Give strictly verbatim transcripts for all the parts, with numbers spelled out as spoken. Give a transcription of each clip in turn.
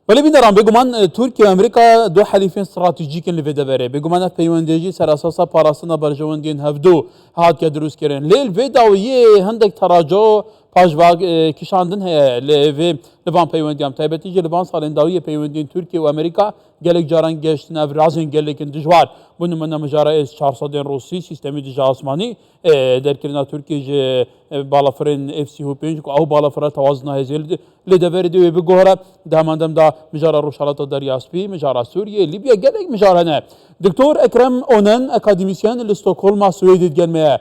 Belê bîneran, bêguman, e, Tirkiye û Amerîka du helîfên stratejîk in li vê deverê. Bêguman ev peywendiyê jî ser esasa parastina berjewendiyên hevdu hatiye dirûstkirin. Lê li vê dawiyê hindek teraco paşva, e, kişandin heye li vê, li van peywendiyan. Taybetî jî li van salên dawiyê peywendiyên Tirkiye û Amerîka gelek caran geştin ev razên gelek in dijwar. Bo nimûne mijara S çar sed ên Rûsî, sîstemê dije asmanî, e, derkirina Tirkiye ji, e, balafirên F sî û pênc ku ew balafira tewazina hêzê li, li deverê de wê biguhere. Di heman dem de mijara Rojhilata Derya Spî, mijara Sûriyê, Lîbya, gelek mijar hene. Doktor Ekrem Onen, akademîsyen li Stockholma Swêdê digel me ye.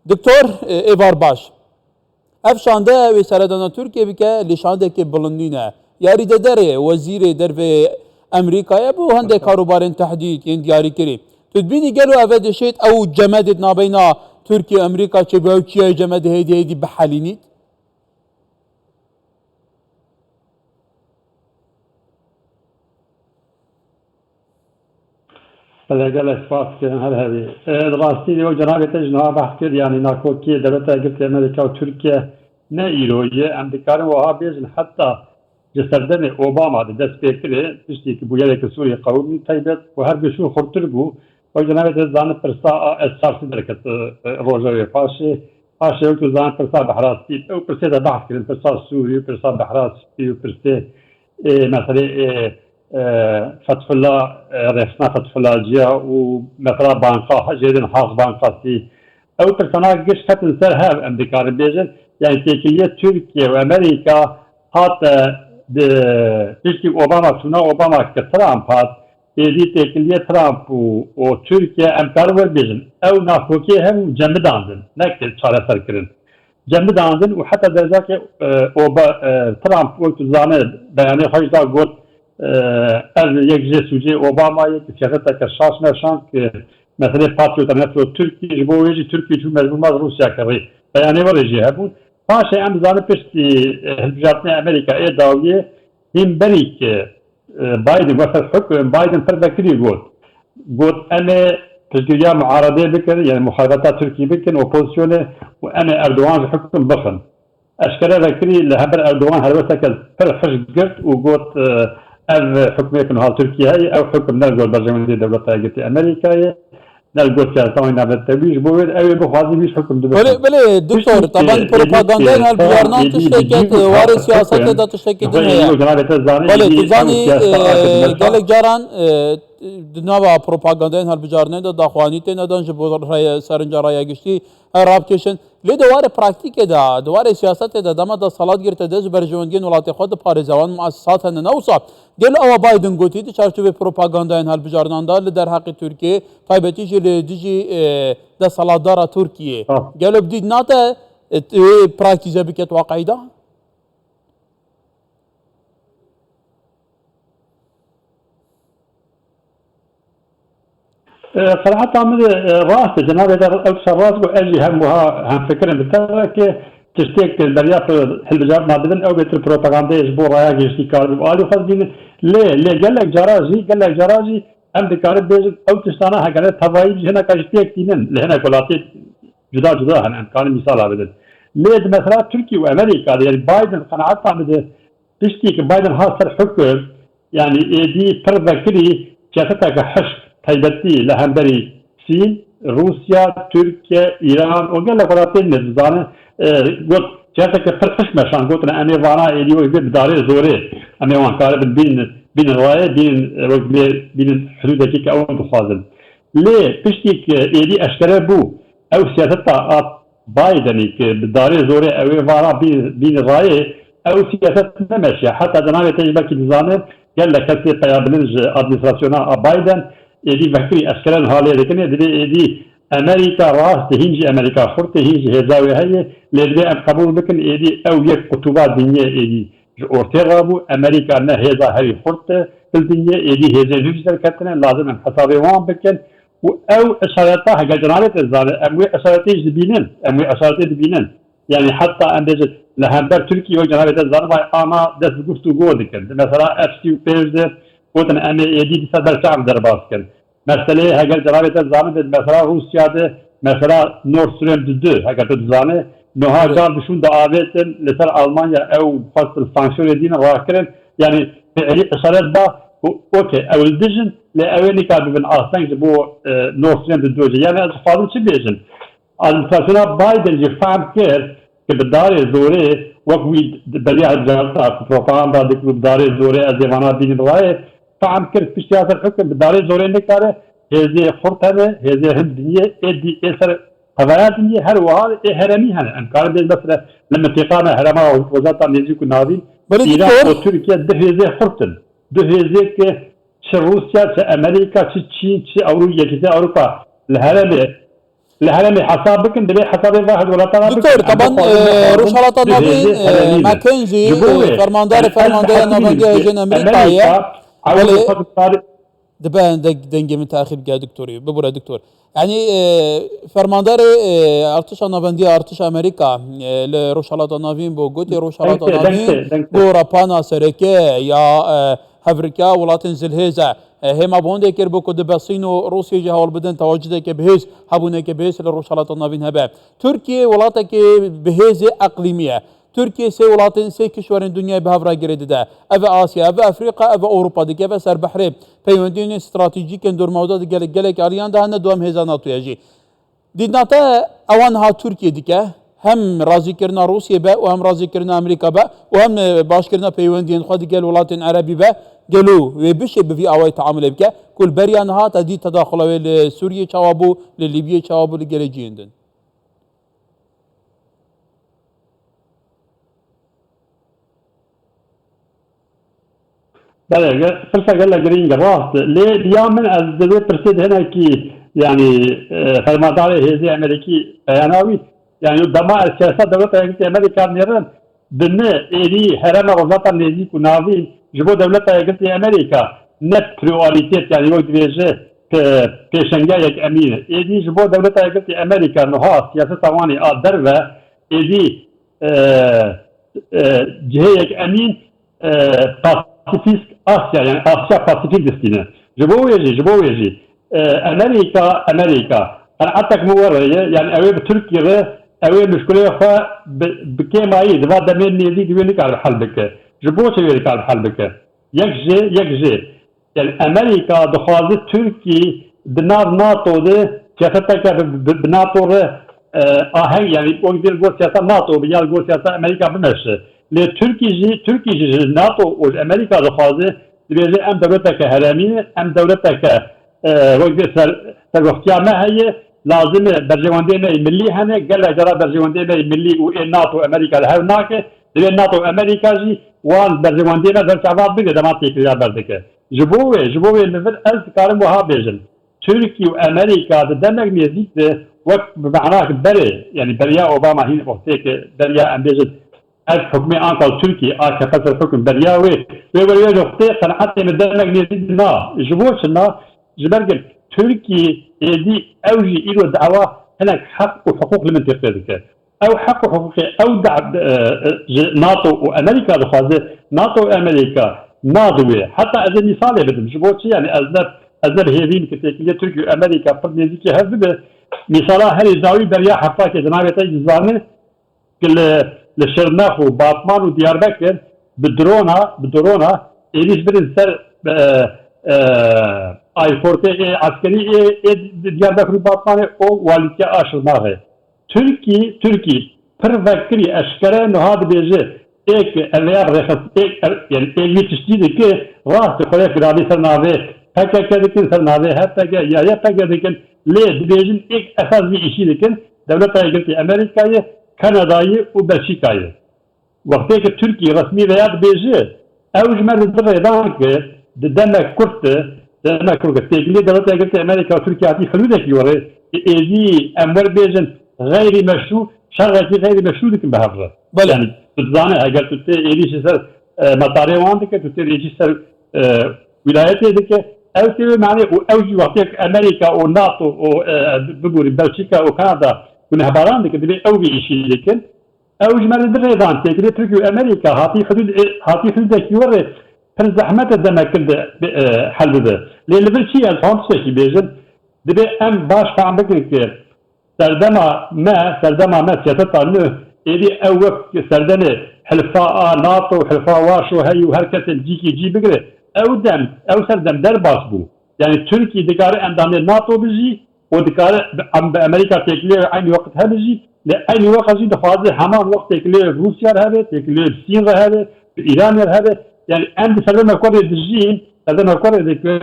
Doktor, e, êvar baş. Ev şande wê seredana Tirkiye bike, lê şandekê bilind nîne. Yarîdederê wezîrê dervê Amerîkayê bo hindek karobarên tehdîd yên diyarî kirî. Tu dibînî gelo ev e dişêt ew cemedê di navbeyna Tirkiye û Amerîka çêbû, ew çiyayê cemedê hêdî hêdî bihelînît? Belê, gelek spas dikirin, her hebî. E, di rastî de wek cenabê te ji niha behs kir, yanî nakokiyê Dewleta Yekgirtî Amerîka û Tirkiye ne îro ye. Em dikarin wiha bêjin, heta ji serdemê Obama de dest pê kirê, tiştê ku bûyereke Sûriyê qewimî taybet û her giş û xurtir bû. Wek cenabê te dizanin, pirsa A S çar sî derket, e, roja wê paşê. Paşê wek tu dizanin, pirsa Behra Spî. Ew pirsê de behs kirin, pirsa Sûrî û pirsa Behra Spî û pirsê, e, meselê, e, e, Fethullah, e, rêxistina Fethullah Ciya û mesela banka, jêdin Halkbanka Spî. Ew pirsana giş ketin ser hev, em dikarin bêjin. Yani têkiliyê Tirkiye û Amerîka hate di piştî Obama, çûna Obama ki Trump hat, êdî têkiliyê Trump û, û Tirkiye em karin werbêjin. Ew nakokiyê hebû cemidandin, ne ki çareser kirin. Cemidandin û heta derecakê, e, Oba-, e, Trump wek tu dizane beyanê xwe jî da got, e, ev yek jê sûcê Obama ye ki siyaseteke şaş meşand ki meselê patriyota neto Tirkiye ji bo wê jî Tirkiye çû mecbûr ma Rûsya kirî. Beyanê were jî hebûn. Paşê em dizanin piştî, e, hilbijartinê Amerîka ê dawiyê hîn berî ki, e, Biden weke hukum, Biden pir vekirî got. Got, em ê piştgiriya muaredê bikin, yani muxalefeta Tirkî bikin, opozisyonê û em ê Erdogan ji hukum bixin. Eşkere vekirî li hember Erdogan helwesteke pir hişk girt û got, e, ev hukmê ku niha Tirkiye heye, ew hukum ne li gor berjewendiyê Dewleta Yekgirtî Amerîkayê, ne li gor siyaseta wan navdewî, ji bo wê ew ê bixwazî wî hukum dibixin. Belê, belê, doktor, taban propagandayên helbijarnan tiştekê, warê siyasetê de tiştekî din heye. Belê, tu zanî, e, gelek caran, e, di nava propagandayên helbijarnê de daxuyanî têne dan ji bo raya, serinca raya giştî, e, rabkêşin. Lê di warê praktîkê de, di warê siyasetê de, dema desthilat girte dest ji berjewendiyên welatê xwe diparêze, wan muesesat hene, ne wisa? Gelo ewa Biden gotî di çarçovê propagandayên hilbijarnan de li derheqê Tirkiyê, taybetî jî li dijî, e, desthilatdara Tirkiyê. Ha. Gelo bi dîtina te, e, wê praktîze biket waqeyî de? E, qenaeta min de, e, rast e, cenabê te ew tişta rast got, ez jî hem wiha hemfikir im bi te re ke tiştêk beriya hilbijartina bidin, ew bêtir propagandayê ji bo raya giştî karibû alî xwe bînin. Lê, lê gelek cara jî, gelek cara jî em dikarin bêjin, ew tiştana hegere tevayî jî hineka jî pêk tînin, li hinek welatê cuda cuda hene, em karin mîsala bidin. Lê di mesela Tirkiye û Amerîka de, yani Biden qenaeta min de, piştî ku Biden hat ser hukum, yanî êdî pir vekirî siyaseteke hişk taybetî li hemberî Çîn, Rûsya, Tirkiye, Îran û gelek welatên me dizane, e, got, siyaseteke pir hişk meşand, gotin, em ê vana êdî wek vê bi darê zorê, em ê wan karibin bînin, bînin rayê, bînin, e, wek vê, bînin hidûdekî ke ew dixwazin. Lê piştî ku êdî eşkere bû, ew siyaseta a Bidenî ki bi darê zorê ew ê vana bî-, bînî rayê, ew siyaset nemeşiya. Heta di navê te jî belkî dizane, gelek kesê peya bilind ji administrasyona a Biden êdî vekirî eşkere niha lê dikin. Ê divê êdî Amerîka rast e, hîn jî Amerîka xurt e, hîn jî hêza wê heye, lê divê em qebûl bikin êdî ew yek qutûba dinyê êdî ji ortê rabû. Amerîka ne hêza herî xurt e li dinyê, êdî hêzên nû jî derketine, lazim em hesabê wan bikin. Û ew eşareta, heger cenabê te zane, em wê eşaretê jî dibînin, em wê eşaretê dibînin. Yani heta em bêjin, li hember Tirkiye wek cenabê te zane, vay ana dest bi guftûgo dikin. Mesela F sî û pênc de gotin, em ê êdî dîsa ber çav derbas kin. Meseleyê heger cenabê te zane de, mesela Rûsya de, mesela Nord Stream du, heger tu dizane, niha Evet. gar bi şûn diavêtin, li ser Almanya ew xwestin sanksiyonê dînin rakirin, Yani fiilî îşaret da ku okey, ew li dijin, lê ew ê nikar bibin asteng ji bo, e, Nord Stream di dojê. Yani ez dixwazim çi bêjim? Administrasyona Biden jî fehm kir ku bi darê zorê, wek wî beriya hilbijartina ku propaganda dikir û bi darê zorê ez ê vana bînim rayê, fehm kir piştî ser hukm bi darê zorê nikare hêzê xurt hene, hêzê hin dinyê ê dî ê ser hevaya dinyê her wiha ê heremî hene. Em karin bêjin mesela li mintiqa me herema Rojhilata Nêzîk û Navîn, Belê Îran doktor. Û Tirkiye du hêzê xurt in. Du hêzê ke çi Rûsya, çi Amerîka, çi Çîn, çi Ewro-, Yekîtiya Ewropa li heremê, li heremê hesab bikin, divê hesabê va hevdolatan Doktor, taban, e, Rojhilata Navîn, e, mekin jî, e, fermandarê fermandeya navendiya hêzên Amerîka ye. Belê. Dibe deng-, dengê min taxîb ke doktorî. Bibûre doktor. Yanî, e, fermandarê, e, artişa navendiya artişa Amerîka, e, li Rojhilata Navîn bû, gotê Rojhilata Navîn bû rapana sereke ya, e, hevrika welatên zilhêz e. E, hêma bi hondê kir bû ku dibe Çîn û Rûsya jî hewl bidin tewacudeke bihêz, hebûneke bihêz li Rojhilata Navîn hebe. Tirkiye welatekê bihêzê eqlîmî ye. Tirkiye sê welatên, sê kişwerên dinyayê bi hev re girê dide. Ev e Asya, ev e Efrîka, ev e Ewropa dike, ev e ser behrê peywendiyên stratejîkên dormewda di gelek, gelek aliyan de hene, dua hêza NATO'ya jî. Dîtina te ewa niha Tirkiye dike, hem razîkirina Rûsiyê be û hem razîkirina Amerîka be û hem, e, başkirina peywendiyên xwe digel welatên erebî be, gelo wê bişê bi vî awayî teamulê bike, ku li beriya niha te dît tedaxula wê li Sûriyê çawa bû, li Lîbiyê çawa bû, li gelek cihên din. Belê, ge-, pirsa gelek girîng e, rast e. Lê ya min ez di vê pirsê de hinekî, yanî, e, fermandarê hêzê Amerîkî beyana wî, yanî dema ez siyaseta dewleta Yekgirtî Amerîka nêrim, bi min êdî herêma Rojhilata Nêzîk û Navîn ji bo dewleta Yekgirtî Amerîka ne priorîtet, yanî wek dibêje, pe-, pêşengeyek emîn e. Êdî ji bo dewleta Yekgirtî Amerîka niha siyaseta wan ê a derve, êdî, e, e, cihêyek emîn, e, Pasifîk Asya, yani Asya Pasifîk distîne. Ji bo wê jî, ji bo wê jî, e, Amerîka, Amerîka, qenaetek min we re ye, yani ew ê bi Tirkî re, ew ê muşkilê xwe bi, bi kêmayî, di va demê nêzîk di wê nikare hel bike. Ji bo çi wê nikare hel bike? Yek jê, yek jê. Yani Amerîka dixwaze Tirkî di nav NATO de siyaseteke bi, bi, bi NATO re, e, aheng, yani wek dê li gor siyaseta NATO be, ya li gor siyaseta Amerîka bimeşe. Lê Tirkî jî, Tirkî jî ji NATO û ji Amerîka dixwaze, dibêje em dewleteke herêmî ne, em dewleteke, e, wek dê ser, serwextiya me heye, lazim e berjewendê me yê millî hene, gelek cara berjewendê me yê millî û ê NATO Amerîka li hev nake, divê NATO Amerîka jî wan berjewendê me ber çavan bigire dema têkiliya ber dike. Ji bo wê, ji bo wê li vir ez dikarim wiha bêjim. Tirkî û Amerîka di demek nêzîk de wek bi menak berê, yani beriya Obama hîn wextê ke beriya em bêjin ev hukmê anka Tirkî, A K P ser hukm beriya wê, wê were wê noqtê qenaetê min demek nêzîk de na. Ji bo çi na? Ji ber ku Tirkî êdî ew jî îro dawa hinek heq û hiqûq li mintîqê dike. Ew heq û hiqûqê ew da, e, e, ji NATO û Amerîka dixwaze, NATO û Amerîka nadibe. Heta ez ê mîsalê bidim. Ji bo çi? Yani ez ne, ez ne bi hêvî me ke têkiliyê Tirkiye û Amerîka pir nêzîkî hev bibe. Mîsala herî dawî beriya heftakê di navê te jî dizane, ke li, li Şirnex û Batman û Diyarbekir bi drona, bi drona êrîş birin ser, e, e, ayportê ê eskerî ê, ê Diyarbekir û Batmanê û walîtiya a Şirnexê. Tirkî, Tirkî pir vekirî eşkere niha dibêje, êk ev ya rêxist, êk ev, yani êk vî tiştî dike, rast dixwe giravî ser navê P K K dikin, ser navê H P G ya Y P G dikin, lê dibêjin êk esas vî îşî dikin, Dewleta Yekgirtî Amerîkayê, Kanadayê û Belçîkayê. Wextê ke Tirkî resmî veya dibêje, ew ji me re di rêdan ke di demek kurt de, demek kurt de têkiliyê Dewleta Yekgirtî Amerîka û Tirkîye hatî hidûdekî were, êdî em wer bêjin xeyrî meşrû, şerekî xeyrî meşrû dikin bi hev re. Belê. Yani tu dizane eger tu tê êdî ji ser, e, metarê wan dike, tu tê êdî ser, e, wîlayetê dike, ew tê wê manê û ew jî wextê ke Amerîka û NATO û, e, bibûrî Belçîka û Kanada gunehbaran dike, divê ew vî îşî dikin. Ew ji me re di rêdan têkilê Tirkiye û Amerîka hatî hidûd, e, hatî hidûdekî were pir zehmet e demek kin de, e, hel bibe. Lê li vir çi ye? Ez dixwazim tiştekî bêjim. Divê em baş fehm bikin ke serdema me, serdema me siyaseta nû Êdî ew wek serdemê hilfa a NATO, hilfa Warşo heyî û her kesên cîkî cî bigire, ew dem, ew serdem derbas bû. Yani Tirkî dikare endamê NATO bijî û dikare bi, bi Amerîka têkilê ve eynî wext hebijî, lê eynî wext jî dixwaze heman wext têkilê Rûsya re hebe, têkilê Sîn re hebe, bi Îranê re hebe. Yani em di serdemê ku rê dijîn, serdemê ku rê dike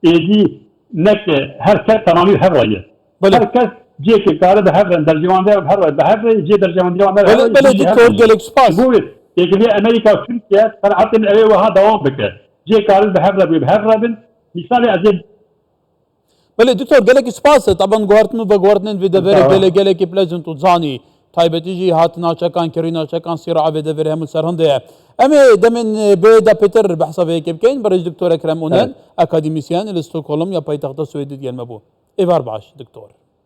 êdî neke her kes tenamî hev re ye. Belê. Her kes cihekê kare bi hev re, berjewandiya bi hev re, bi hev re cihê berjewandiya me re Belê, hev re, belê, cihê hev doktor, re. Gelek spas. Ji bo wê têkilê Amerîka û Tirkiye qenaetê min ew ê wiha dewam bike. Cihê karin bi hev re bê, bi hev re bin. Mîsalê ez ê Belê, doktor, gelek spas. Taban guhartin û veguhartinên vê deverê Sağ ol. Gelek, gelekî bilez in tu zanî. Taybetî jî hatina çekan, kirîna çekan, sîra vê deverê hemû serhindê ye. Em ê demên bê de pêtir behsa vê yekê bikeyin. Birêz doktor Ekrem Onen, Evet. Akademîsyen li Stockholm ya paytexta Swêdê digel me bû. Êvar baş, doktor.